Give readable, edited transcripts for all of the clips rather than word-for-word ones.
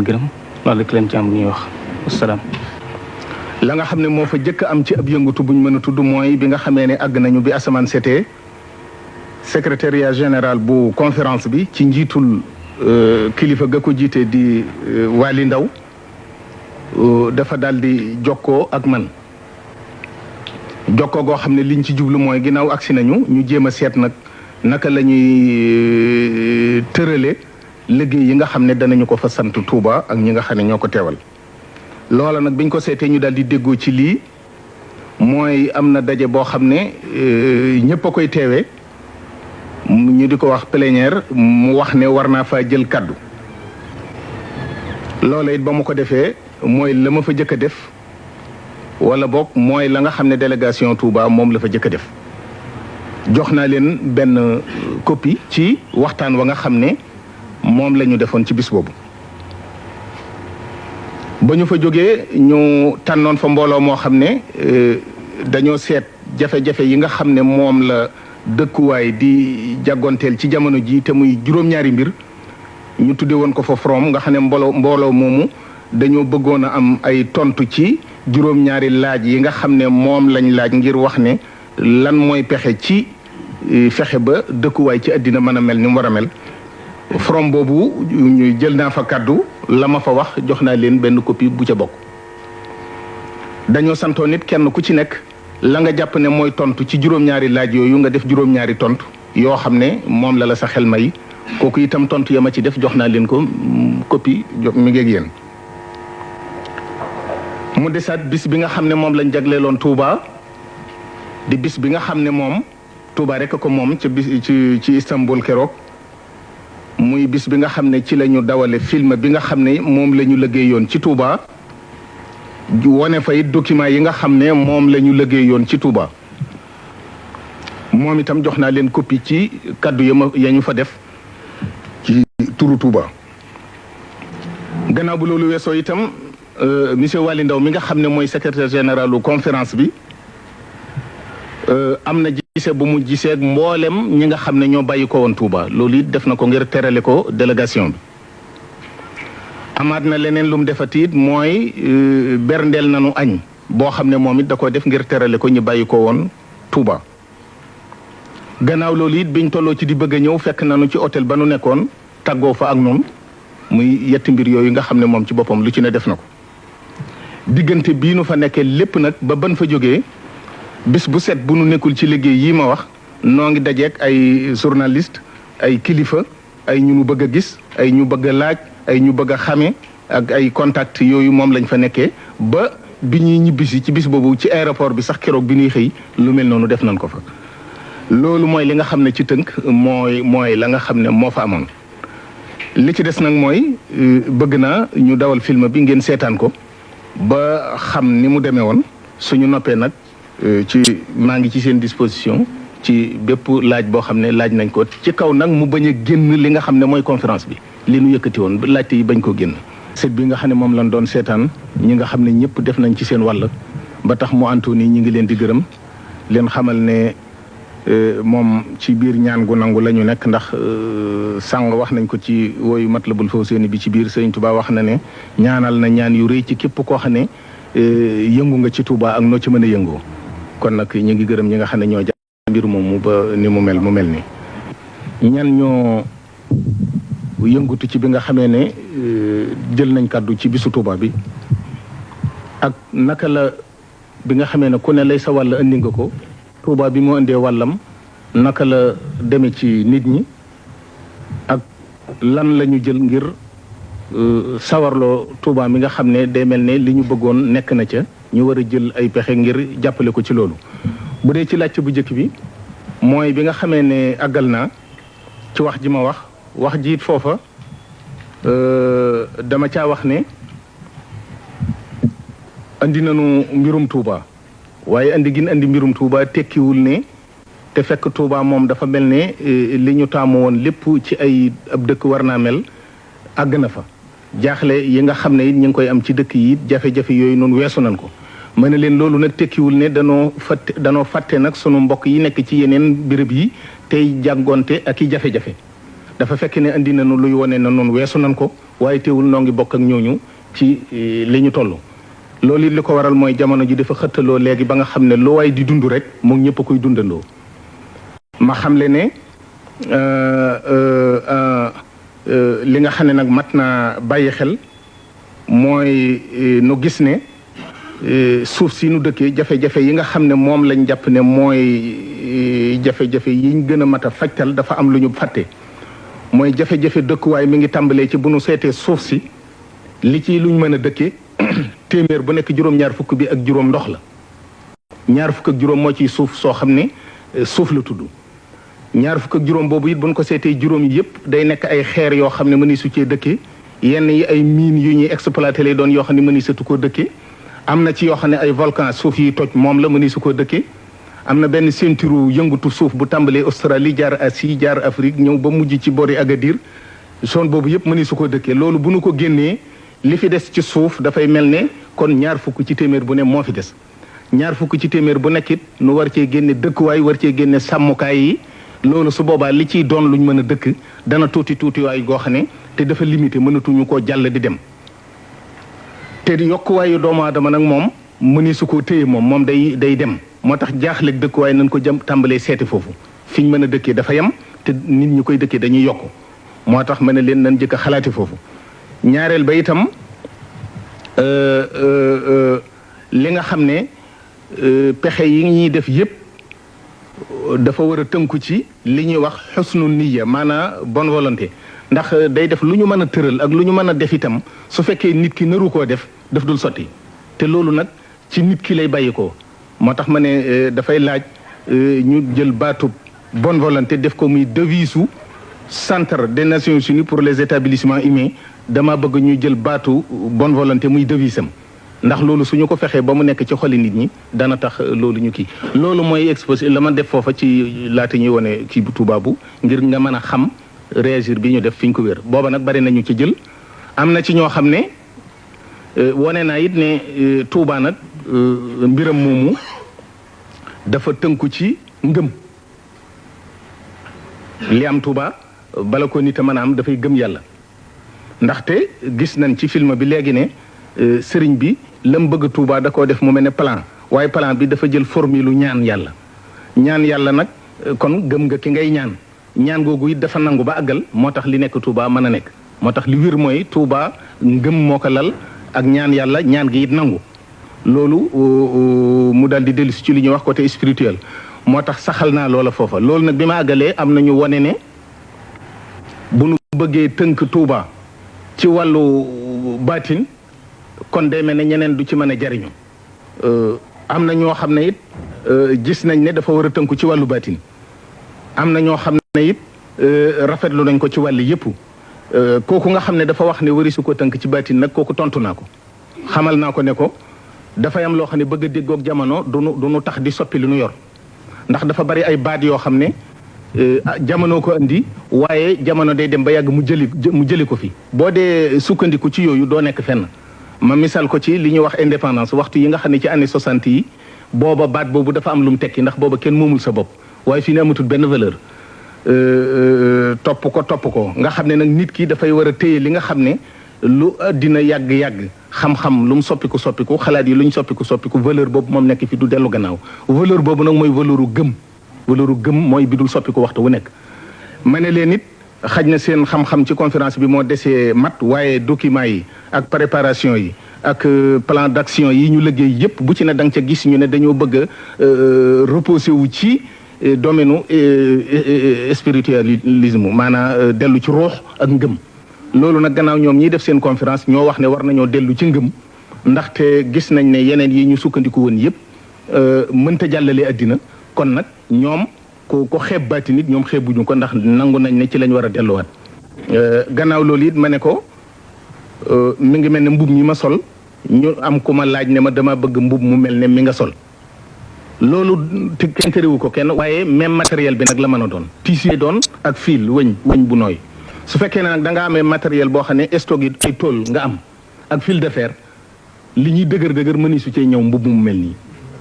leen gërëm loolu rek leen ci am ñuy wax asalaam. la nga xam ne moo fa jëkk am ci ab yëngutu buñ mën a tudd mooy bi nga xamee ne àgg nañu bi asamaan seetee secrétariat général bu conférence bi ci njiitul kilifa ga ko jiite di Waly Ndaw dafa daal di jokkoo ak man jokkoo goo xam ne liñ ci jublu mooy ginnaaw agsi nañu ñu jéem a seet nag naka la ñuy tërale liggéey yi nga xam ne danañu ko fa sant Touba ak ñi nga xam ne ñoo ko teewal loola nag biñ ko seetee ñu daal di déggoo ci lii mooy am na daje boo xam ne ñëpp a koy teewee ñu di ko wax plénière mu wax ne war naa faa jël kaddu loola it ba mu ko defee mooy la ma fa jëkk a def wala boog mooy la nga xam ne délégation Touba moom la fa jëkk a def jox naa leen benn copie ci waxtaan wa nga xam ne moom la ñu defoon ci bis boobu ba ñu fa jógee ñu tànnoon fa mbooloo moo xam ne dañoo seet jafe-jafe yi nga xam ne moom la dëkkuwaay di jàggoonteel ci jamono ji te muy juróom-ñaari mbir ñu tudde woon ko fa from nga xam ne mbooloo moomu dañoo bëggoon a am ay tontu ci juróom-ñaari laaj yi nga xam ne moom lañ laaj ngir wax ne lan mooy pexe ci fexe ba dëkkuwaay ci àddina mën a mel ni mu war a mel from boobu ñu jël naa fa kaddu la ma fa wax jox naa leen benn copie bu ca bokk dañoo santoo nit kenn ku ci nekk la nga jàpp ne mooy tontu ci juróom-ñaari laaj yooyu nga def juróom-ñaari tontu yoo xam ne moom la sa xel may kooku itam tontu ya ma ci def jox naa leen ko copie mi ngi ak yéen mu desaat bis bi nga xam ne moom lañ jagleeloon Touba di bis bi nga xam ne moom Touba rek ko moom ci bis ci Istanbul keroog muy bis bi nga xam ne ci la ñu dawale film bi nga xam ne moom la ñu liggéeyoon ci Touba wone fa it document yi nga xam ne moom la ñu liggéeyoon ci Touba moom itam jox naa leen copie ci kaddu ya ñu fa def ci turu Touba gannaaw bu loolu weesoo itam monsieur Waly Ndaw mi nga xam ne mooy secrétaire général conférence bi am na gisee bu mu gisee ak mboolem ñi nga xam ne ñoo bàyyi ko woon Touba loolu it def na ko ngir terale ko délégation bi amaat na leneen lu mu defati it mooy berndeel nanu añ boo xam ne moom it da ko def ngir terale ko ñu bàyyi ko woon Touba gannaaw loolu it biñ tolloo ci di bëgg a ñëw fekk nanu ci hôtel ba nu nekkoon tàggoo fa ak noonu muy yetti mbir yooyu nga xam ne moom ci boppam lu ci ne def na ko diggante bii nu fa nekkee lépp nag ba ban fa jógee bis bu set bu nu nekkul ci liggéey yi ma wax noo ngi dajeek ay journaliste ay kilifa ay ñu nu bëgg a gis ay ñu bëgg a laaj ay ñu bëgg a xame ak ay contact yooyu moom lañ fa nekkee ba bi ñuy ñibbisi ci bis boobu ci aéroport bi sax keroog bi ñuy xëy lu mel noonu def nañ ko fa loolu mooy li nga xam ne ci tënk mooy la nga xam ne moo fa amoon li ci des nag mooy bëgg naa ñu dawal film bi ngeen seetaan ko ba xam ni mu demee woon suñu noppee nag maa ngi ci seen disposition ci bépp laaj boo xam ne laaj nañ ko ci kaw nag mu bañ a génn li nga xam ne mooy conférence bi li nu yëkkati woon laajte yi bañ ko génn set bi nga xam ne moom lañ doon seetaan ñi nga xam ne ñëpp def nañ ci seen wàll ba tax mu Anthony ñi ngi leen di gërëm leen xamal ne moom ci biir ñaan gu nangu la ñu nekk ndax sàng wax nañ ko ci woyu Matlabul Fawzayni bi ci biir Sëriñ Touba wax na ne ñaanal na ñaan yu rëy ci képp koo xam ne yëngu nga ci Touba ak noo ci mën a yëngoo kon nag ñu ngi gërëm ñi nga xam ne ñoo jàpp mbir moomu ba ni mu mel ni ñan ñoo yëngutu ci bi nga xamee ne jël nañ kàddu ci bisu Touba bi ak naka la bi nga xamee ne ku ne lay sa wàll indi nga ko Touba bi moo indee wàllam naka la demee ci nit ñi ak lan la ñu jël ngir sawarloo Touba mi nga xam ne day mel ne li ñu bëggoon nekk na ca ñu war a jël ay pexe ngir jàppale ko ci loolu bu dee ci laajte bu njëkk bi mooy bi nga xamee ne àggal naa ci wax ji ma wax ji it foofa dama caa wax ne andi nañu mbirum Touba waaye andi gin andi mbirum Touba tekkiwul ne te fekk Touba moom dafa mel ne li ñu taamu woon lépp ci ay ab dëkk war naa mel àgg na fa jaaxle yi nga xam ne it ñu ngi koy am ci dëkk yi jafe-jafe yooyu noonu weesu nañ ko ma ne leen loolu nag tekkiwul ne danoo fàtte nag sunu mbokk yi nekk ci yeneen béréb yi tey jàngonte ak i jafe-jafe dafa fekk ne indi nañu luy wane na noonu weesu nan ko waaye teewul noo ngi bokk ak ñooñu ci li ñu toll. loolu it li ko waral mooy jamono ji dafa xëttaloo léegi ba nga xam ne lu waay di dund rek moom ñëpp a koy dundandoo. ma xam le ne li nga xam ne nag mat naa bàyyi xel mooy nu gis ne suuf si nu dëkkee jafe-jafe yi nga xam ne moom lañ jàpp ne mooy jafe-jafe yiñ gën a mat a fajtal dafa am lu ñu fàtte. mooy jafe-jafe dëkkuwaay mi ngi tàmbalee ci bu nu seetee suuf si li ci luñ mën a dëkkee téeméer bu nekk juróom-ñaar fukk bi ak juróom ndox la. ñaar fukk ak juróom moo ciy suuf soo xam ne suuf la tudd. ñaar fukk ak juróom boobu it bu ñu ko seetee juróom yi yëpp day nekk ay xeer yoo xam ne mëni su cee dëkkee yenn yi ay mine yu ñuy exploité lay doon yoo xam ne mëni satu koo dëkkee am na ci yoo xam ne ay volcan suuf yi toj moom la mëni su koo dëkkee am na benn ceinture yëngutu suuf bu tàmbalee Australie jaar Asie jaar Afrique ñëw ba mujj ci bori Agadir zone boobu yëpp mëni su koo dëkkee loolu bu nu ko génnee li fi des ci suuf dafay mel ne kon ñaar fukk ci téeméer bu ne moo fi des ñaar fukk ci téeméer bu nekkit nu war cee génne dëkkuwaay war cee génne sàmmukaay yi loolu su boobaa li ciy doon luñ mën a dëkk dana tuuti waay goo xam ne te dafa limité mënatuñu koo jàll di dem te yokkuwaayu doomu aadama nag moom mëni su koo téye moom day dem moo tax jaaxleeg dëkkuwaay nañ ko jëm tàmbalee seeti foofu fi ñu mën a dëkkee dafa yem te nit ñi koy dëkkee dañuy yokk moo tax ma ne leen nañ jëkk a xalaati foofu ñaareel ba itam li nga xam ne pexe yi ñuy def yépp dafa war a tënku ci li ñuy wax xusnu niyya maanaam bonne volonté ndax day def lu ñu mën a tëral ak lu ñu mën a def itam su fekkee nit ki naru koo def daf dul sotti te loolu nag ci nit ki lay bàyyi ko moo tax ma ne dafay laaj ñu jël baatub bonne volonté def ko muy devise u centre des Nations Unies pour les établissements humains dama bëgg ñu jël baatu bonne volonté muy devise am ndax loolu suñu ko fexee ba mu nekk ci xoli nit ñi dana tax loolu ñu kii loolu mooy exposé la ma def foofa ci laata ñuy wane kii bu Touba bu ngir nga mën a xam réagir bi ñu def fi ñu ko wér booba nag bari nañu ci jël am na ci ñoo xam ne wane naa it ne Touba nag mbiram moomu dafa tënku ci ngëm li am Touba bala ko nit a mën a am dafay gëm yàlla ndaxte gis nañ ci film bi léegi ne sëriñ bi lam bëgg Touba da koo def mu mel ne plan waaye plan bi dafa jël formule lu ñaan yàlla nag kon gëm nga ki ngay ñaan googu it dafa nangu ba àggal moo tax li nekk Touba mën a nekk moo tax li wér mooy Touba ngëm moo ko lal ak ñaan yàlla ñaan gi it nangu loolu mu daal di dellusi ci li ñuy wax côté spirituel moo tax saxal naa loola foofa loolu nag bi ma àggalee am na ñu wane ne bu nu bëggee tënk Touba ci wàllu baatin kon day mel ne ñeneen du ci mën a jariñu am na ñoo xam ne it gis nañ ne dafa war a tënku ci wàllu baatin am na ñoo xam ne it rafetlu nañ ko ci wàll yëpp kooku nga xam ne dafa wax ne wari su ko tënk ci baatin nag kooku tontu naa ko xamal naa ko ne ko dafay am loo xam ne bëgg a déggoog jamono du nu tax di soppi lu nu yor ndax dafa bari ay baat yoo xam ne jamono ko andi waaye jamono day dem ba yàgg mu jëli ko fi boo dee sukkandiku ci yooyu doo nekk fenn ma misaal ko ci li ñuy wax indépendance waxtu yi nga xam ne ci année 60 yi booba baat boobu dafa am lu mu tekki ndax booba kenn moomul sa bopp waaye fii ne amatul benn valeur topp ko nga xam ne nag nit ki dafay war a téye li nga xam ne lu dina yàgg-yàgg xam-xam lu mu soppiku xalaat yi lu ñu soppiku valeur boobu moom nekk fi du dellu gannaaw valeur boobu nag mooy valeuru gëm mooy bi dul soppiku waxtu wu nekk ma ne leen it xaj na seen xam-xam ci conférence bi moo desee mat waaye documents yi ak préparation yi ak plan d'action yi ñu liggéey yépp bu ci ne da nga ca gis ñu ne dañoo bëgg a reposer wu ci domaine spiritualisme maanaam dellu ci ruux ak ngëm loolu nag gannaaw ñoom ñiy def seen conférence ñoo wax ne war nañoo dellu ci ngëm ndaxte gis nañ ne yeneen yi ñu sukkandiku woon yépp mënta jàllale àddina kon nag ñoom ko xeeb baati nit ñoom xeebuñu ko ndax nangu nañ ne ci lañ war a delluwaat gannaaw loolu it ma ne ko mi ngi mel ne mbub mi ma sol ñu am ku ma laaj ne ma dama bëgg mbub mu mel ne mi nga sol loolu kenn terewu ko kenn waaye même matériel bi nag la mën a doon tissu doon ak fil wëñ bu nooy su fekkee ne nag da nga amee matériel boo xam ne stock yi ay tool nga am ak fil de fer li ñuy dëgër mëni su cee ñëw mbub mu mel nii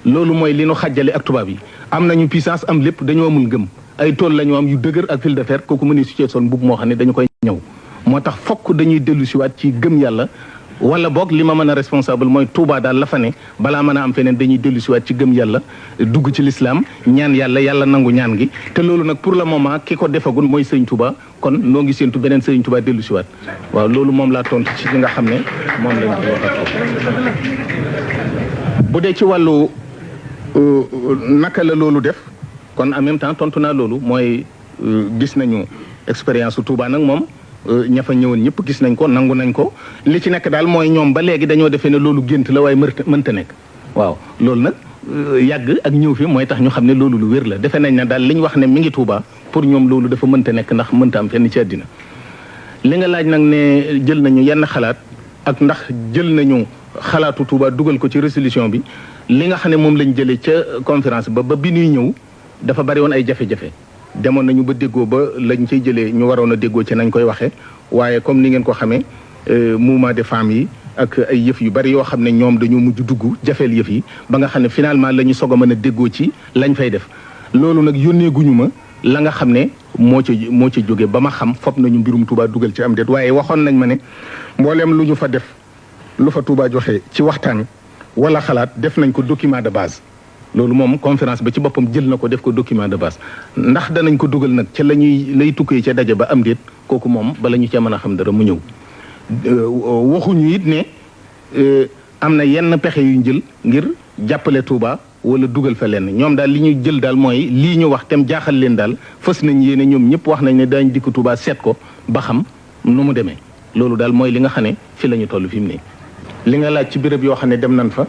loolu mooy li nu xàjjale ak tubaab yi am nañu puissance am lépp dañoo amul ngëm ay tool la ñu am yu dëgër ak fil de fer kooku mëni su cee sol mbubb moo xam ne dañu koy ñëw moo tax fokk dañuy dellu siwaat ci gëm yàlla wala boog li ma mën a responsable mooy Touba daal la fa ne balaa mën a am feneen dañuy dellu siwaat ci gëm yàlla dugg ci lislaam ñaan yàlla nangu ñaan gi te loolu nag pour le moment ki ko defagul mooy Sëriñ Touba kon noo ngi séentu beneen Sëriñ Touba dellu siwaat waaw loolu moom laa tontu ci li nga xam ne moom lañ koy wax bu dee ci wàllu naka la loolu def kon en même temps tontu naa loolu mooy gis nañu expérience su Touba nag moom ña fa ñëwoon ñëpp gis nañ ko nangu nañ ko li ci nekk daal mooy ñoom ba léegi dañoo defee ne loolu gént la waaye mënta nekk waaw loolu nag yàgg ak ñëw fi mooy tax ñu xam ne loolu lu wér la defe nañ ne daal li ñu wax ne mi ngi Touba pour ñoom loolu dafa mënta nekk ndax mënta am fenn ci àddina li nga laaj nag ne jël nañu yenn xalaat ak ndax jël nañu xalaatu Touba dugal ko ci résolution bi li nga xam ne moom lañ jëlee ca conférence ba bi ñuy ñëw dafa bari woon ay jafe-jafe demoon nañu ba déggoo ba lañ cay jëlee ñu waroon a déggoo ci nañ koy waxee waaye comme ni ngeen ko xamee mouvement des femmes yi ak ay yëf yu bari yoo xam ne ñoom dañoo mujj dugg jafeel yëf yi ba nga xam ne finalement la ñu soog a mën a déggoo ci lañ fay def loolu nag yónnee guñu ma la nga xam ne moo ca jóge ba ma xam fopp nañu mbirum Touba dugal ci am déet waaye waxoon nañ ma ne mbooleem lu ñu fa def lu fa Touba joxe ci waxtaan wala xalaat def nañ ko document de base loolu moom conférence ba ci boppam jël na ko def ko document de base ndax danañ ko dugal nag ca lay tukkee ca daje ba am déet kooku moom bala ñu ca mën a xam dara mu ñëw waxuñu it ne am na yenn pexe yuñ jël ngir jàppale Touba wala dugal fa lenn ñoom daal li ñu jël daal mooy lii ñu wax tem jaaxal leen daal fës nañ yéene ñoom ñëpp wax nañ ne daañ dikk Touba seet ko ba xam nu mu demee loolu daal mooy li nga xam ne fi la ñu toll fi mu ne li nga laaj ci béréb yoo xam ne dem nañ fa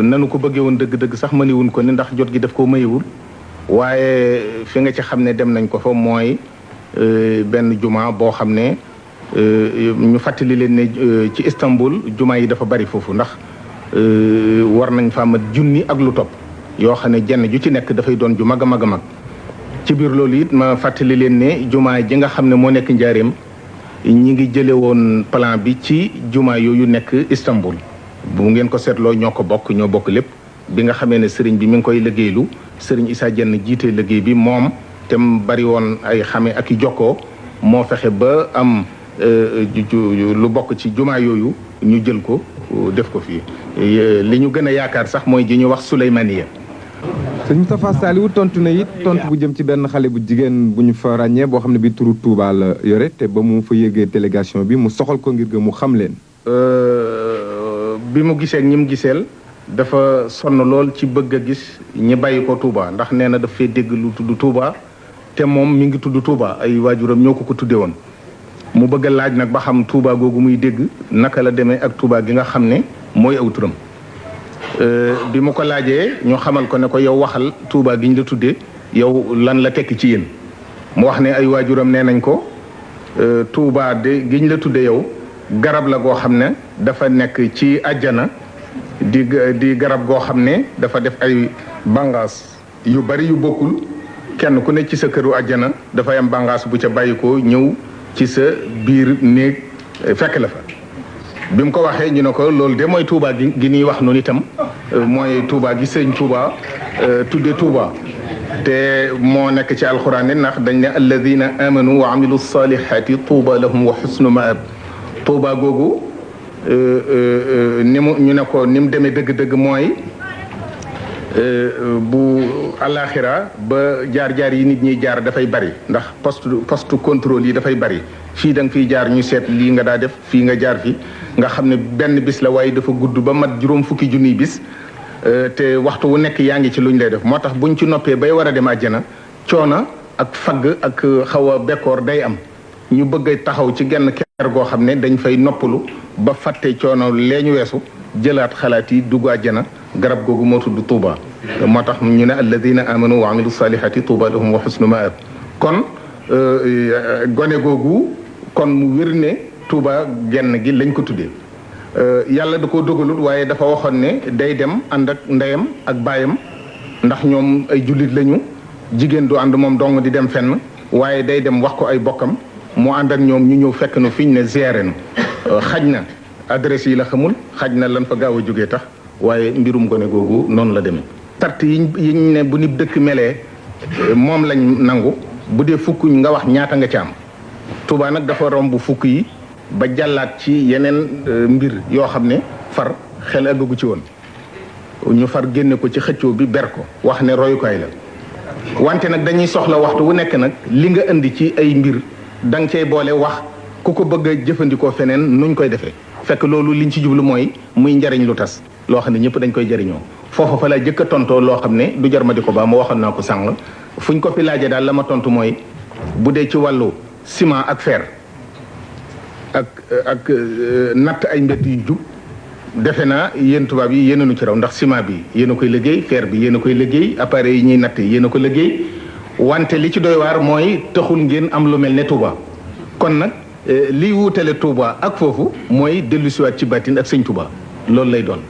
nanu ko bëggee woon dëgg-dëgg sax mëniwuñ ko ni ndax jot gi daf koo mayewul waaye fi nga ci xam ne dem nañ ko fa mooy benn juma boo xam ne ñu fàttali leen ne ci Istanbul juma yi dafa bari foofu ndax war nañ fa mat junni ak lu topp yoo xam ne jenn ju ci nekk dafay doon ju mag a mag a mag ci biir loolu it ma fàttali leen ne juma ji nga xam ne moo nekk njaareem ñi ngi jële woon plan bi ci juma yooyu nekk Istanbul bu ngeen ko seetloo ñoo bokk lépp bi nga xamee ne sëriñ bi mi ngi koy liggéeylu sëriñ Issa Dieng jiite liggéey bi moom te mu bari woon ay xame ak i jokkoo moo fexe ba am lu bokk ci jumaa yooyu ñu jël ko def ko fii li ñu gën a yaakaar sax mooy ji ñu wax Souleymaniya. sëñ Moustapha Saliou tontu na it tontu bu jëm ci benn xale bu jigéen bu ñu fa ràññee boo xam ne bi turu Touba la yore te ba mu fa yëgee délégation bi mu soxal ko ngir nga mu xam leen. bi mu gisee ñi mu giseel dafa sonn lool ci bëgg a gis ñi bàyyi ko Touba ndax nee na daf fee dégg lu tudd Touba te moom mi ngi tudd Touba ay waajuram ñoo ko tudde woon mu bëgg a laaj nag ba xam Touba googu muy dégg naka la demee ak Touba gi nga xam ne mooy aw turam bi mu ko laajee ñu xamal ko ne ko yow waxal Touba gi ñu la tuddee yow lan la tekk ci yéen mu wax ne ay waajuram nee nañ ko Touba de gi ñu la tuddee yow garab la goo xam ne dafa nekk ci àjjana di garab goo xam ne dafa def ay bàngaas yu bari yu bokkul kenn ku ne ci sa këru àjjana dafay am bàngaas bu ca bàyyi ko ñëw ci sa biir néeg fekk la fa bi mu ko waxee ñu ne ko loolu de mooy Touba gi ñuy wax noonu itam mooy Touba gi sëñ Touba tudde Touba te moo nekk ci alxuraan ndax dañ ne alladina amanu wa amilu salihati Touba lahum wa xusnu maab Touba googu ni mu ñu ne ko ni mu demee dëgg-dëgg mooy bu alaxira ba jaar-jaar yi nit ñiy jaar dafay bari ndax poste contrôle yi dafay bari fii da nga fiy jaar ñu seet lii nga daa def fii nga jaar fi nga xam ne benn bis la waaye dafa gudd ba mat juróom fukki junniy bis te waxtu wu nekk yaa ngi ci luñ lay def moo tax buñ ci noppee bay war a dem àjjana coono ak fagg ak xaw a bekkoor day am ñu bëgg a taxaw ci genn ker goo xam ne dañ fay noppalu ba fàtte coono lee ñu weesu jëlaat xalaat yi dugg àjjana garab googu moo tudd Touba moo tax ñu ne alladina amanu wa amilu salihati Touba lahum wa husnu maab kon gone googu kon mu wér ne Touba genn gi lañ ko tuddee yàlla da koo dogalut waaye dafa waxoon ne day dem ànd ak ndeyam ak baayam ndax ñoom ay jullit lañu jigéen du ànd moom dong di dem fenn waaye day dem wax ko ay bokkam mu ànd ak ñoom ñu ñëw fekk nu fi ñu ne ziyaare nu xaj na adresse yi la xamul xaj na lan fa gaaw a jógee tax waaye mbirum gone googu noonu la demee. sart yiñ ne bu nit dëkk melee moom lañ nangu bu dee fukk nga wax ñaata nga ci am Touba nag dafa romb fukk yi ba jàllaat ci yeneen mbir yoo xam ne far xel àggagu ci woon ñu far génne ko ci xëccoo bi ber ko wax ne royukaay la wante nag dañuy soxla waxtu wu nekk nag li nga indi ci ay mbir da nga cay boole wax ku ko bëgg a jëfandikoo feneen nuñ koy defee fekk loolu liñ ci jublu mooy muy njariñ lu tas loo xam ne ñëpp dañ koy jëriñoo foofa fa la jëkk a tontoo loo xam ne du jar ma di ko baa ma waxoon naa ko sànq fuñ ko fi laajee daal la ma tontu mooy bu dee ci wàllu ciment ak fer ak natt ay mbedd yu jub defe naa yéen tubaab yi yéen a nu ci raw ndax ciment bi yéen a koy liggéey fer bi yéen a koy liggéey appareil yi ñuy natt yéen a ko liggéey wante li ci doy waar mooy taxul ngeen am lu mel ne Touba kon nag liy wuutale Touba ak foofu mooy dellusiwaat ci bàttin ak sëñ Touba loolu lay doon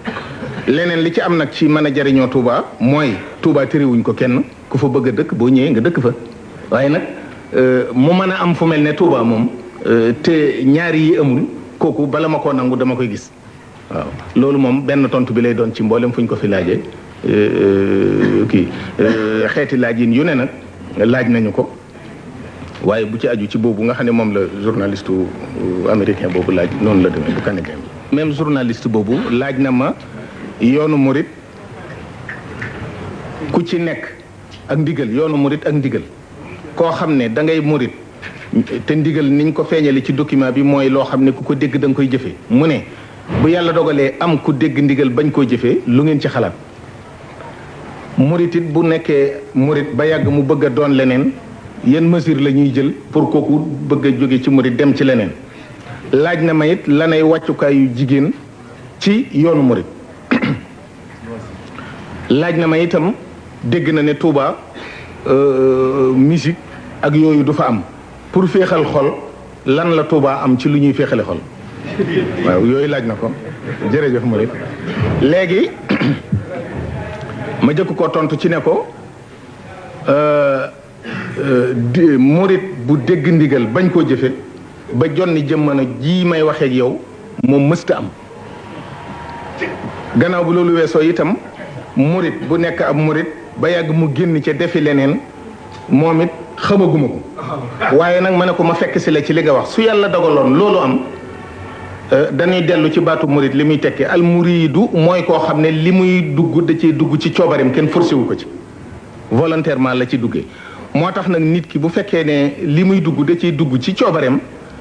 leneen li ci am nag ci mën a jariñoo Touba mooy Touba terewuñ ko kenn ku fa bëgg a dëkk boo ñëwee nga dëkk fa waaye nag mu mën a am fu mel ne Touba moom te ñaari yi amul kooku bala ma koo nangu dama koy gis waaw loolu moom benn tontu bi lay doon ci mboolem fu ñu ko fi laajee xeeti laaj yu ne nag laaj nañu ko waaye bu ci aju ci boobu nga xam ne moom la journaliste américain boobu laaj noonu la demee bu canadien bi même journaliste boobu laaj na ma yoonu murit ku ci nekk ak ndigal yoonu murit ak ndigal koo xam ne da ngay murit te ndigal niñ ko feeñale ci document bi mooy loo xam ne ku ko dégg da nga koy jëfee mu ne bu yàlla dogalee am ku dégg ndigal bañ koo jëfee lu ngeen ci xalaat murit it bu nekkee murit ba yàgg mu bëgg a doon leneen yan mesure la ñuy jël pour kooku bëgg a jóge ci murit dem ci leneen laaj na ma it lanay wàccukaayu jigéen ci yoonu murit laaj na ma itam dégg na ne Touba musique ak yooyu du fa am pour féexal xol lan la Touba am ci lu ñuy féexale xol waaw yooyu laaj na ko jërëjëf murit léegi ma jëkk ko tontu ci ne ko murit bu dégg ndigal bañ koo jëfe ba jonni jëmmana ji may waxeek yow moom mësta am gannaaw bu loolu weesoo itam murit bu nekk ab murit ba yàgg mu génn ca defi leneen moom it xamaguma ko waaye nag ma ne ko ma fekk si la ci li nga wax su yàlla dogaloon loolu am dañuy dellu ci baatu murit li muy tekki al muridu mooy koo xam ne li muy dugg da cee dugg ci coobareem kenn forcé wu ko ci volontairement la ci duggee moo tax nag nit ki bu fekkee ne li muy dugg da ciy dugg ci coobareem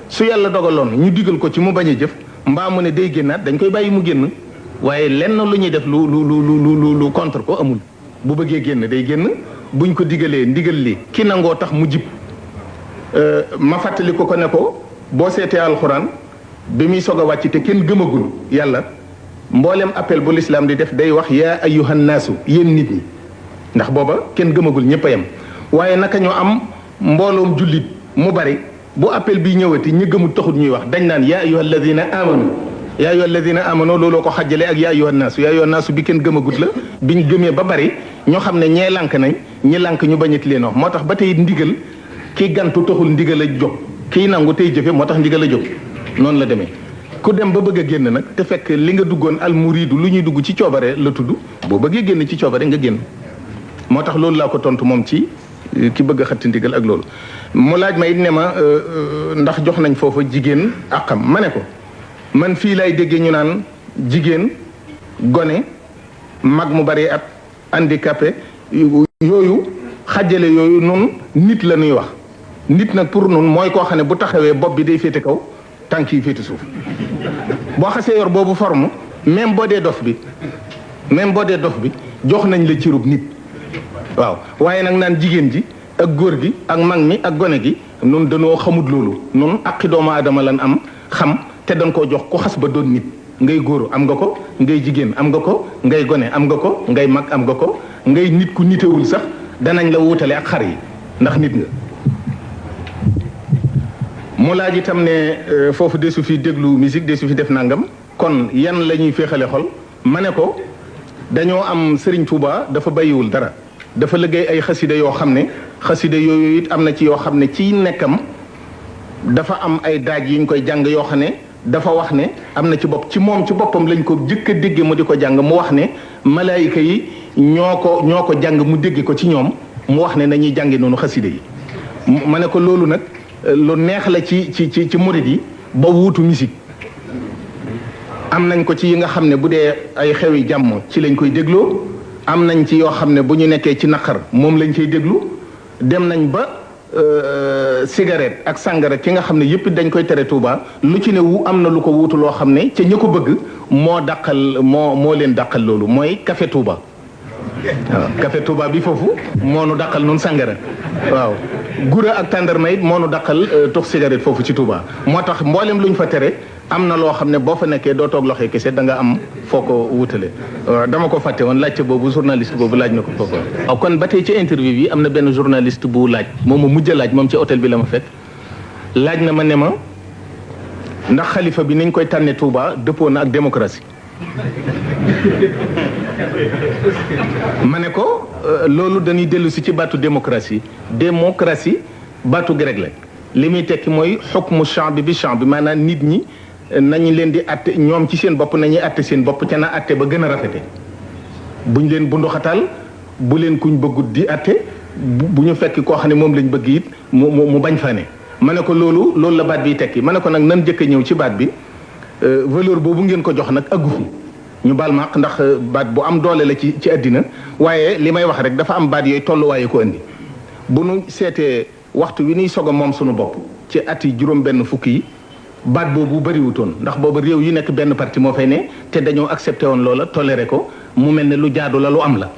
su yàlla dogaloon ñu digal ko ci mu bañ a jëf mbaa mu ne day génnaat dañ koy bàyyi mu génn waaye lenn lu ñuy def lu contre ko amul bu bëggee génn day génn buñ ko digalee ndigal li ki nangoo tax mu jib ma fàttali ko ne ko boo seetee alxuraan bi muy soog a wàcc te kenn gëmagul yàlla mboolem appel bu lislaam di def day wax yaa ayyuhan naasu yéen nit ñi ndax booba kenn gëmagul ñëpp a yem waaye naka ñoo am mbooloom jullit mu bari bu appel bi ñëwati ñi gëmul taxut ñuy wax dañ naan yaa ayyuhal ladina amanu yaa ayyuhal ladina amanu looloo ko xajjale ak yaa ayyuhan naasu bi kenn gëmagut la biñ gëmee ba bari ñoo xam ne ñee lànk nañ ñi lànk ñu bañati leen wax moo tax ba tey ndigal kii gantu taxul ndigal a jóg kii nangu tey jëfe moo tax ndigal a jóg noonu la demee ku dem ba bëgg a génn nag te fekk li nga duggoon al muridu lu ñuy dugg ci coobare la tudd boo bëggee génn ci coobare nga génn moo tax loolu laa ko tontu moom ci ki bëgg a xatti ndigal ak loolu mu laaj ma it ne ma ndax jox nañ foofa jigéen àqam ma ne ko man fii lay déggee ñu naan jigéen gone mag mu bari at handicapé yooyu xajjale yooyu nun nit la ñuy wax nit nag pour nun mooy koo xam ne bu taxawee bopp bi day féete kaw tànk yi féete suuf boo xasee yor boobu forme même boo dee dof bi jox nañ la cirub nit waaw waaye nag naan jigéen ji ak góor gi ak mag mi ak gone gi nun dañoo xamut loolu nun aqi doomu aadama lan am xam te dañ koo jox ku xas ba doon nit ngay góor am nga ko ngay jigéen am nga ko ngay gone am nga ko ngay mag am nga ko ngay nit ku nitewul sax danañ la wutale ak xar yi ndax nit nga mu laaj itam ne foofu desu fi déglu musique desu fi def nangam kon yan la ñuy féexale xol ma ne ko dañoo am Serigne Touba dafa bàyyiwul dara dafa liggéey ay xasida yoo xam ne xasida yooyu it am na ci yoo xam ne ci nekkam dafa am ay daaj yu ñu koy jàng yoo xam ne dafa wax ne am na ci bopp ci moom ci boppam lañ ko jëkk a dégge mu di ko jàng mu wax ne malaayika yi ñoo ko jàng mu dégge ko ci ñoom mu wax ne nañuy jàngi noonu xaside yi ma ne ko loolu nag lu neex la ci murid yi ba wuutu musique am nañ ko ci yi nga xam ne bu dee ay xewi jàmm ci lañ koy dégloo am nañ ci yoo xam ne bu ñu nekkee ci naqar moom lañ koy déglu dem nañ ba cigarette ak sàngara ki nga xam ne yëpp dañ koy tere Touba lu ci ne am na lu ko wuutu loo xam ne ca ñi ko bëgg moo leen dàqal loolu mooy café Touba waaw café Touba bi foofu moo nu dàqal noonu sàngara waaw gura ak tàndarma it moo nu dàqal tux cigarette foofu ci Touba moo tax mboolem lu ñu fa tere am na loo xam ne boo fa nekkee doo toog loxo kese da nga am foo ko wutale waaw dama ko fàtte woon laajte boobu journaliste boobu laaj na ko foofu waaw kon ba tey ci interview bi am na benn journaliste bu laaj moom ma mujj laaj moom ci hôtel bi la ma fekk laaj na ma ne ma ndax xalifa bi niñ koy tànne Touba dëppoo na ak démocratie ma ne ko loolu dañuy dellu si ci baatu démocratie baatu grec la li muy tekki mooy xukmu champ bi maanaam nit ñi nañu leen di atte ñoom ci seen bopp nañuy atte seen bopp ca na atte ba gën a rafete buñ leen bunduxatal bu leen kuñ bëggut di atte bu ñu fekk koo xam ne moom lañ bëgg it mu bañ fa ne ma ne ko loolu la baat biy tekki ma ne ko nag nan jëkk a ñëw ci baat bi valeur boobu ngeen ko jox nag aggu fi ñu baal ma ndax baat bu am doole la ci àddina waaye li may wax rek dafa am baat yooyu tolluwaaye ko andi bu nu seetee waxtu wi nuy soog a moom suñu bopp ci at yi juróom benn fukk yi baat boobu bëriwutoon ndax boobu réew yi nekk benn parti moo fay ne te dañoo accepté woon loola toléré ko mu mel ne lu jaadu la lu am la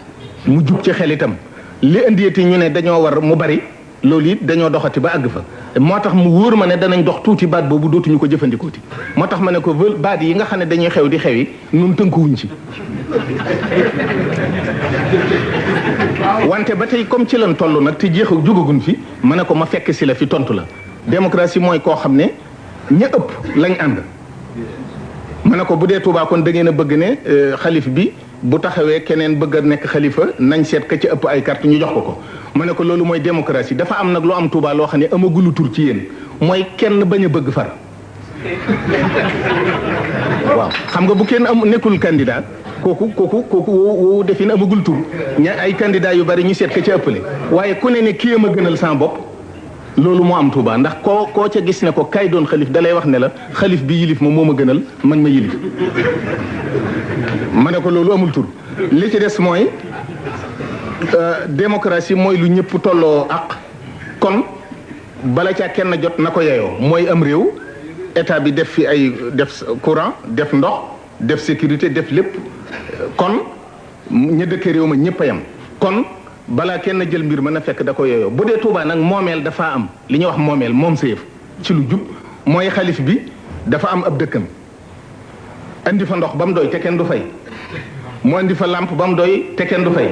mu jub ci xel itam li indieti ñu ne dañoo war mu bari loolu it dañoo doxati ba àgg fa moo tax mu wóor ma ne danañ dox tuuti baat boobu dootuñu ko jëfandikooti moo tax ma ne ko baat yi nga xam ne dañuy xew di xewi nun tënkuwuñ ci wante ba tey comme ci lan toll nag te jeexu jugagun fi ma ne ko ma fekk si la fi tontu la démocratie mooy koo xam ne ña ëpp lañ ànd ma ne ko bu dee Touba kon da ngeen a bëgg ne xalif bi bu taxawee keneen bëgg a nekk xalifa nañ seet ka ci ëpp ay carte ñu jox ko ma ne ko loolu mooy démocratie dafa am nag lu am Touba loo xam ne amagulu tur ci yéen mooy kenn bañ a bëgg far waaw xam nga bu kenn nekkul candidat kooku woowu defin amagul tur ay candidat yu bari ñu seet ka ci ëppale waaye ku ne kii ma gënal sans bopp loolu moo am Touba ndax koo ca gis ne ko kay doon xalif dalay wax ne la xalif bi yilif ma moo ma gënal man ma yilif ma ne ko loolu amul tur li ci des mooy démocratie mooy lu ñëpp tolloo ak kon bala caa kenn jot na ko yeyoo mooy am réew état bi def fi def courant def ndox def sécurité def lépp kon ña dëkk réew ma ñëpp a yam kon balaa kenn jël mbir mën a fekk da ko yeyoo bu dee Touba nag moomeel dafa am li ñuy wax moomeel moom sa yëf ci lu jub mooy xalif bi dafa am ab dëkkam andi fa ndox ba mu doy te kenn du fay mu andi fa lampe ba mu doy te kenn du fay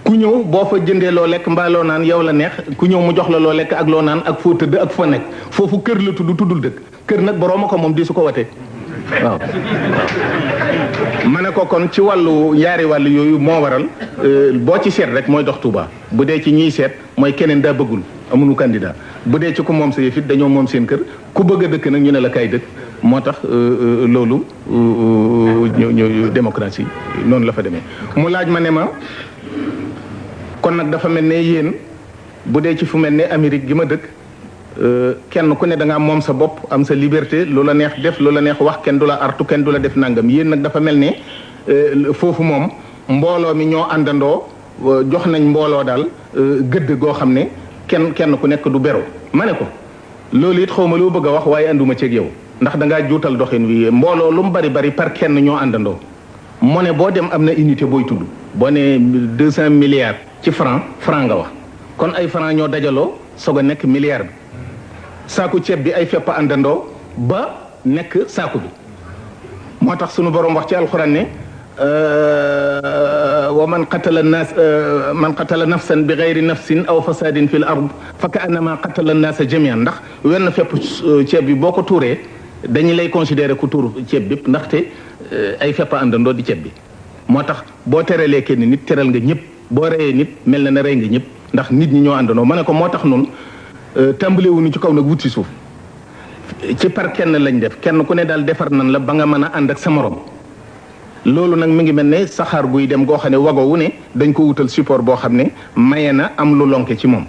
ku ñëw boo fa jëndee loo lekk mbaa loo naan yow la neex ku ñëw mu jox la loo lekk ak loo naan ak foo tëdd ak foo nekk foofu kër la tuddul dëkk kër nag borooma ko moom di su ko watee waaw ma ne ko kon ci wàllu yaari wàll yooyu moo waral boo ci seet rek mooy dox Touba bu dee ci ñiy seet mooy keneen daa bëggul amuñu candidat bu dee ci ku moom sa yëf it dañoo moom seen kër ku bëgg a dëkk nag ñu ne la kay dëkk moo tax loolu ñu démocratie noonu la fa demee mu laaj ma ne ma kon nag dafa mel ne yéen bu dee ci fu mel ne Amérique gi ma dëkk kenn ku ne da nga moom sa bopp am sa liberté lu la neex def lu la neex wax kenn du la artu kenn du la def nangam yéen nag dafa mel ne foofu moom mbooloo mi ñoo àndandoo jox nañ mbooloo daal gëdd goo xam ne kenn ku nekk du beru ma ne ko loolu it xaw ma loo bëgg a wax waaye anduma ceeg yow ndax da ngaa juutal doxin wi mbooloo lu mu bari par kenn ñoo àndandoo moo ne boo dem am na unité booy tudd boo ne 200 milliards ci franc nga wax kon ay franc ñoo dajaloo soog a nekk milliard bi saaku ceeb bi ay fepp àndandoo ba nekk saaku bi moo tax sunu borom wax ci alxuraan ne wa man qatala nafsan bi gayri nafsin aw fasadin fil ard fa ka annama qatala naasa jamian ndax wenn fepp ceeb bi boo ko tuuree dañu lay considérer ku tuur ceeb bi ndaxte ay fepp àndandoo di ceeb bi moo tax boo teralee kenn nit teral nga ñëpp boo reyee nit mel na ne rey nga ñëpp ndax nit ñi ñoo àndandoo ma ne ko moo tax noonu tàmbalewuñu ci kaw nag wut si suuf ci par kenn lañ def kenn ku ne daal defar nan la ba nga mën a ànd ak sa morom loolu nag mi ngi mel ne saxaar guy dem goo xam ne wago wu ne dañ ko wutal support boo xam ne maye na am lu lonke ci moom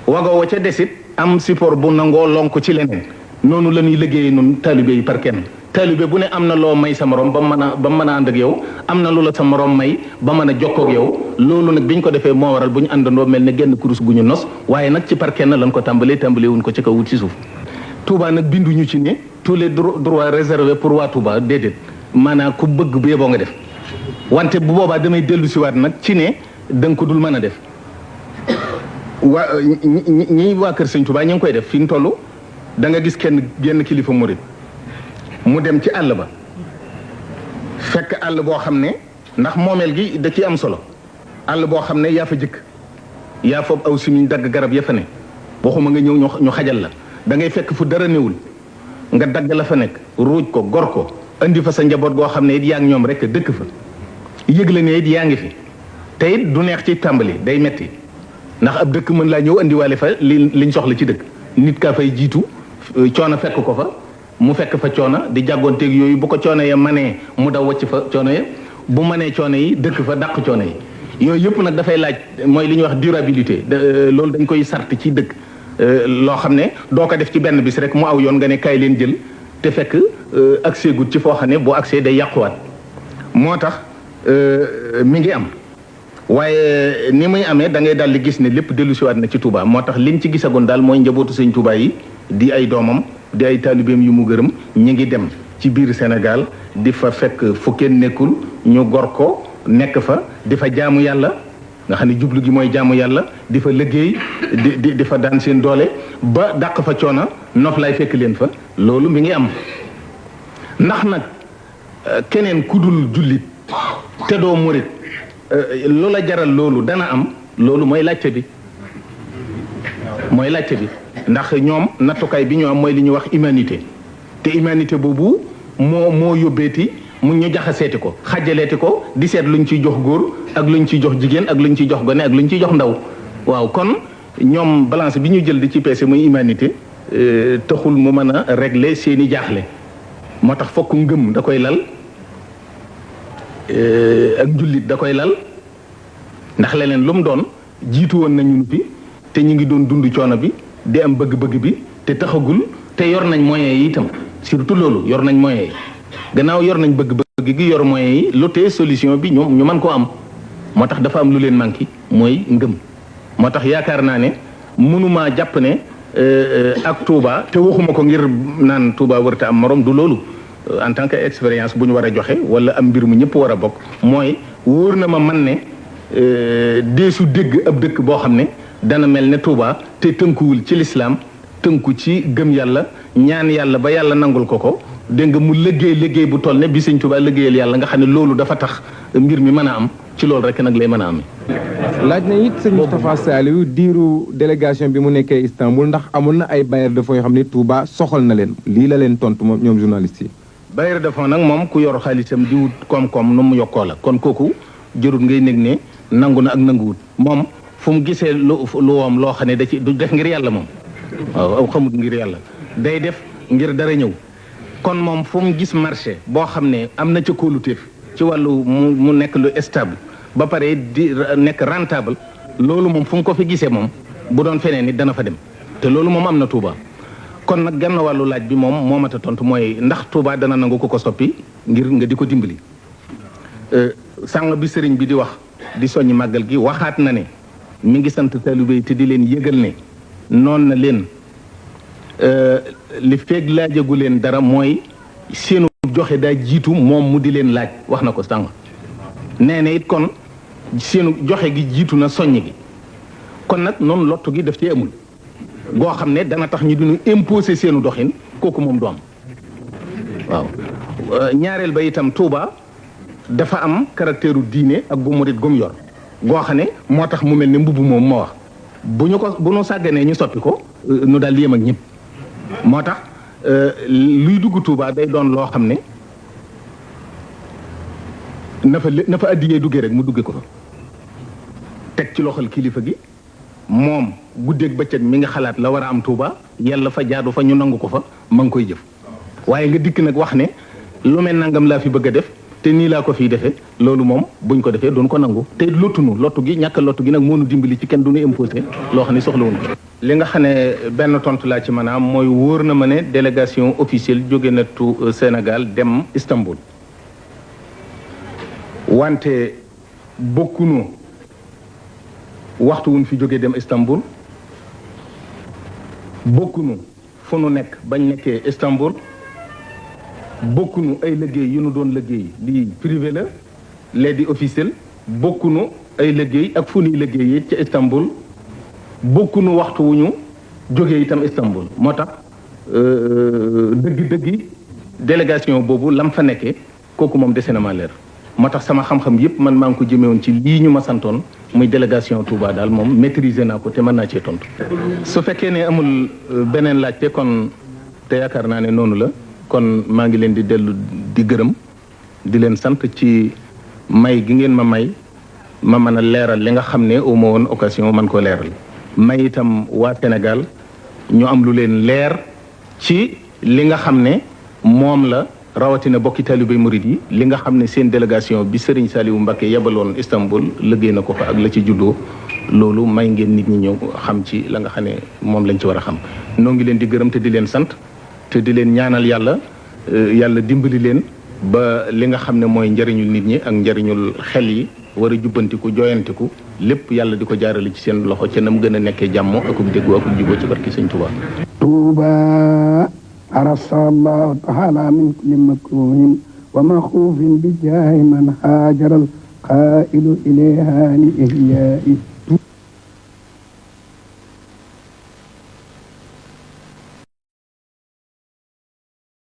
wago wa ca desit am support bu nangoo lonk ci leneen noonu la ñuy liggéeyee nun taalibe yi par kenn taalibe bu ne am na loo may sa morom ba mën a ànd ak yow am na lu la sa morom may ba mën a jokkoo ak yow loolu nag biñ ko defee moo waral bu ñu àndandoo mel ne genn kurus gu ñu nos waaye nag ci par kenn lañ ko tàmbalee wuñ ko ci kaw wut ci suuf Touba nag binduñu ci ne tous les droits réservés pour waa Touba déedéet maanaam ku bëgg bu yeboo nga def wante bu boobaa damay dellu siwaat nag ci ne danga ko dul mën a def waa ñi waa kër sëñ Touba ñu ngi koy def fi ñu toll da nga gis genn kilifa murit mu dem ci àll ba fekk àll boo xam ne ndax moomeel gi da ciy am solo àll boo xam ne yaa fa jëkk yaa foofu aw simiñ dagg garab ya fa ne waxuma nga ñëw ñu xajal la da ngay fekk fu dara néewul nga dagg la fa nekk ruuj ko gor ko indi fa sa njaboot goo xam ne it yaa ngi ñoom rek dëkk fa yëg la ne it yaa ngi fi te it du neex ci tàmbali day metti ndax ab dëkk mën laa ñëw indiwaale fa liñ soxla ci dëkk nit kaa fay jiitu coono fekk ko fa mu fekk fa coono di jàggoonteeg yooyu bu ko coono ya manee mu daw wacc fa coono ya bu manee coono yi dëkk fa dàq coono yi yooyu yëpp nag dafay laaj mooy li ñuy wax durabilité loolu dañ koy sart ci dëkk loo xam ne doo ko def ci benn bis rek mu aw yoon nga ne kaay leen jël te fekk accès gut ci foo xam ne boo accès day yàquwaat moo tax mi ngi am waaye ni muy amee da ngay daal di gis ne lépp dellusiwaat na ci Touba moo tax liñ ci gisagoon daal mooy njabootu sëñ Touba yi di ay doomam di ay taalibeem yu mu gërëm ñi ngi dem ci biir Sénégal di fa fekk fu kenn nekkul ñu gor ko nekk fa di fa jaamu yàlla nga xam ne jublu gi mooy jaamu yàlla di fa liggéey di fa daan seen doole ba dàq fa coono nof lay fekk leen fa loolu mi ngi am ndax nag keneen ku dul jullit te doo murit loola jaral loolu dana am loolu mooy laajte bi ndax ñoom nattukaay bi ñu am mooy li ñuy wax humanité te humanité boobu moo yóbbeeti mu ñu jaxaseeti ko xàjjaleeti ko di seet luñ ciy jox góor ak luñ ciy jox jigéen ak luñ ciy jox gone ak luñ ciy jox ndaw waaw kon ñoom balance bi ñu jël di ci peese muy humanité taxul mu mën a régler seeni jaaxle moo tax fokk ngëm da koy lal ak njullit da koy lal ndax leneen lu mu doon jiitu woon nañu fi te ñu ngi doon dund coono bi di am bëgg-bëgg bi te taxagul te yor nañ moyens yi itam surtout loolu yor nañ moyens yi gannaaw yor nañ bëgg-bëgg gi yor moyens yi lu tee solution bi ñoom ñu mën koo am moo tax dafa am lu leen manqué mooy ngëm moo tax yaakaar naa ne mënumaa jàpp ne ak Touba te waxuma ko ngir naan Touba wërta am morom du loolu en tant que expérience bu ñu war a joxe wala am mbir mu ñëpp war a bokk mooy wóor na ma man ne deesu dégg ab dëkk boo xam ne dana mel ne Touba te tënkuwul ci lislaam tënku ci gëm yàlla ñaan yàlla ba yàlla nangul ko dégg nga mu liggéey bu toll ne bi Sëñ Touba liggéeyal yàlla nga xam ne loolu dafa tax mbir mi mën a am ci loolu rek nag lay mën a amee. laaj na it sëñ Moustapha Saliou diiru délégation bi mu nekkee Istanbul ndax amoon na ay bailleurs de fonds yoo xam ne Touba soxal na leen lii la leen tontu moom ñoom journalistes yi. bailleur de fonds nag moom ku yor xaalisam di wut koom-koom nu mu yokkoo la kon kooku jërut ngay nekk ne nangu na ak nanguwut moom fu mu gisee lu woom loo xam ne da ci du def ngir yàlla moom waaw aw xamut ngir yàlla day def ngir dara ñëw kon moom fu mu gis marché boo xam ne am na ca kóoluteef ci wàllu mu nekk lu stable ba pare di nekk rentable loolu moom fu mu ko fi gisee moom bu doon feneen nit dana fa dem te loolu moom am na Touba kon nag genn wàllu laaj bi moom moo mat a tontu mooy ndax Touba dana nangu ko soppi ngir nga di ko dimbali sàng bi sëriñ bi di wax di soññ màggal gi waxaat na ne mi ngi sant taalibe yi te di leen yëgal ne noon na leen li feeg laajagu leen dara mooy seenu joxe daa jiitu moom mu di leen laaj wax na ko sàng nee na it kon seenu joxe gi jiitu na soññ gi kon nag noonu lottu gi daf ci amul goo xam ne dana tax ñu duñu imposer seenu doxin kooku moom du am waaw ñaareel ba itam Touba dafa am caractère diine ak gu murit gum yor goo xam ne moo tax mu mel ne mbubb moom moo wax bu ñu sàgganee ñu soppi ko nu daal di yem ak ñëpp moo tax luy dugg Touba day doon loo xam ne na fa addiyee duggee rek mu dugge ko fa teg ci loxol kilifa gi moom guddeeg bëccëg mi nga xalaat la war a am Touba yàlla fa jaadu fa ñu nangu ko fa ma ngi koy jëf waaye nga dikk nag wax ne lu mel nangam laa fi bëgg a def te nii laa ko fiy defee loolu moom buñ ko defee doon ko nangu te lottunu lottu gi ñàkk lottu gi nag moo nu dimbali ci kenn du ñu imposé loo xam ne soxlawuñ ko li nga xam ne benn tontu laa ci maanaam mooy wóor na ma ne délégation officielle jóge na Sénégal dem Istanbul wante bokkunu waxtu wuñ fi jógee dem Istanbul bokkunu fu nu nekk bañ nekkee Istanbul bokkunu ay liggéey yu nu doon liggéey lii privé la lee di officiel bokkunu ay liggéey ak fu nuy liggéey ca Istanbul bokkunu waxtu wu ñu jógee itam Istanbul moo tax dëgg-dëggi délégation boobu lam fa nekkee kooku moom dese na ma leer moo tax sama xam-xam yépp man maa ngi ko jëmewoon ci lii ñu ma santoon muy délégation Touba daal moom maîtriser naa ko te mën naa cee tontu. su fekkee ne amul beneen laajte kon te yaakaar naa ne noonu la kon maa ngi leen di dellu di gërëm di leen sant ci may gi ngeen ma may ma mën a leeral li nga xam ne au ma woon occasion man koo leeral. may itam waa Sénégal ñu am lu leen leer ci li nga xam ne moom la. rawatina bokki talibé murid yi li nga xam ne seen délégation bi Serigne Saliou Mbacké yebaloon Istanbul liggéey na ko fa ak la ci juddoo loolu may ngeen nit ñi ñëw xam ci la nga xam ne moom lañ ci war a xam noo ngi leen di gërëm te di leen sant te di leen ñaanal yàlla yàlla dimbali leen ba li nga xam ne mooy njariñul nit ñi ak njariñul xel yi war a jubbantiku jooyantiku lépp yàlla di ko jaarale ci seen loxo ca nam gën a nekkee jàmm akub déggoo akub juboo ci barki Sëñ Tuuba عرف الله تعالى من كل مكروه ومخوف بجاه من هاجر القائل إليها لإحياء